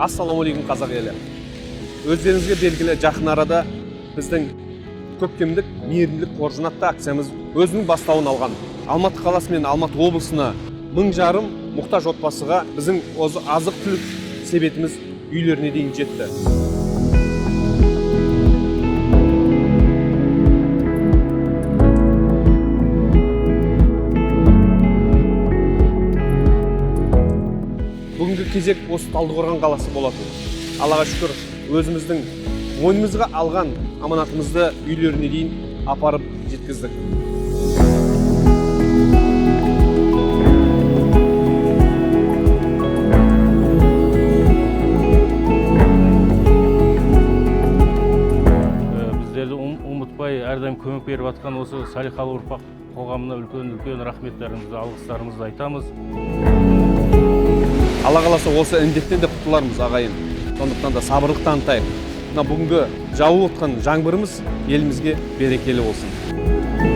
Ассалаумағалейкум, қазақ елі! Өздеріңізге белгілі, жақын арада біздің көктемдік мейірімділік қоржыны атты акциямыз өзінің бастауын алған. Алматы қаласы мен Алматы облысына 1500 мұқтаж отбасыға біздің осы азық түлік себетіміз үйлеріне дейін жетті. Бүгінгі кезек осы Талдықорған қаласы болатын. Аллаға шүкір, өзіміздің мойнымызға алған аманатымызды үйлеріне дейін апарып жеткіздік. Біздерді ұмытпай, әрдайым көмек беріп жатқан осы «Салиқалы ұрпақ» қоғамына үлкен үлкен рахметтерімізді, алғыстарымызды айтамыз. Алла қаласа, осы індеттен де құтылармыз, ағайын. Сондықтан да сабырлық танытайық. Мына бүгінгі жауып отқан жаңбырымыз елімізге берекелі болсын.